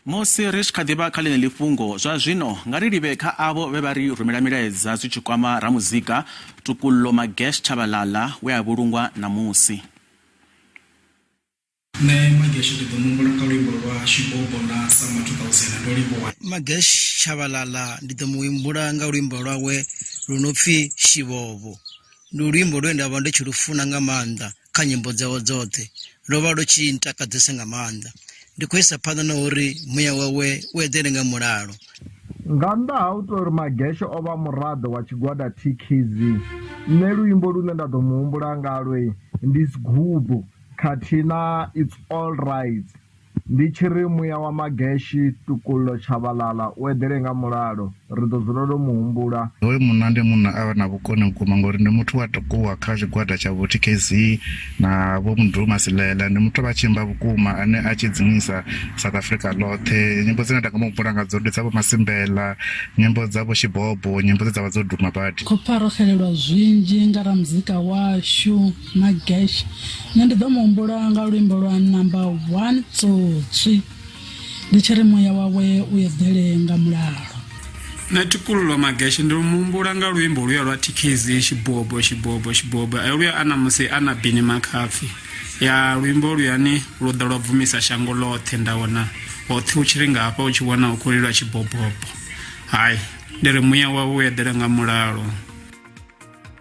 Musi ri tshi kha ḓi vha kha ḽeneḽi fhungo, zwa zwino nga ri livhe kha avho vhe vha ri rumela milaedza zwi tshi kwama ramuzika Tukullo Magesh Tshabalala we a vhulungwa ṋamusi. Nṋe Magesh ndi ḓo muhumbula nga luimbo lwa Shibobo na Summer 2000, ndo livhuwa. Magesh Tshabalala ndi ḓo muhumbula nga luimbo lwawe lu no pfi Shivhovho. Ndi luimbo lwe nda vha ndi tshi lufuna nga maanḓa kha nyimbo dzawe dzoṱhe, lwo vha lu tshi ntakadzesa nga maanḓa. Ndi khou isa phanḓa na uri muya wawe u eḓele nga mulalo. Nga nnḓa ha u tou ri Mageshe o vha muraḓo wa tshigwada TKZ, nṋe luimbo lune nda ḓo mu humbula ngalwo ndi Sgubu khathihi na It's All Right. Ndi tshi ri muya wa Mageshi, Tukullo Tshabalala u eḓele nga mulalo, ri ḓo dzulela u mu humbula. Hoyu munna ndi munna a vha na vhukoni vhukuma ngori ndi muthu wa takuwa kha tshigwada tsha vho TKZ na vho Mdu Masilela. Ndi muthu vha tshi imba vhukuma ane a tshi dzingisa South Africa ḽoṱhe. Nyimbo dzine nda nga mu humbula ngadzo ndi dza vho Masimbela, nyimbo dza vho Shibobo, nyimbo dze dza vha dzo duma badi. Khou pfa ro xelelwa zwinzhi nga ramuzika washu. Magesh, Nṋe ndi ḓo mu humbula nga luimbo lwa number one Tsotswi, ndi tshi ri muya wawe u eḓele nga mulalo. Nṋe Tikullo Mageshe ndi mu humbula nga luimbo luya lwa TKZ Shibobo Shibobo Shibobo luya a na musi a na Bini Makhapfi ya luimbo luyani lwo ḓa lwa bvumisa shango ḽoṱhe nda wana hoṱhe u tshi ri nga hafha u tshi wana u khou lilwa tshibobobo. Hai ndi ri muya wawe u eḓele nga mulalo.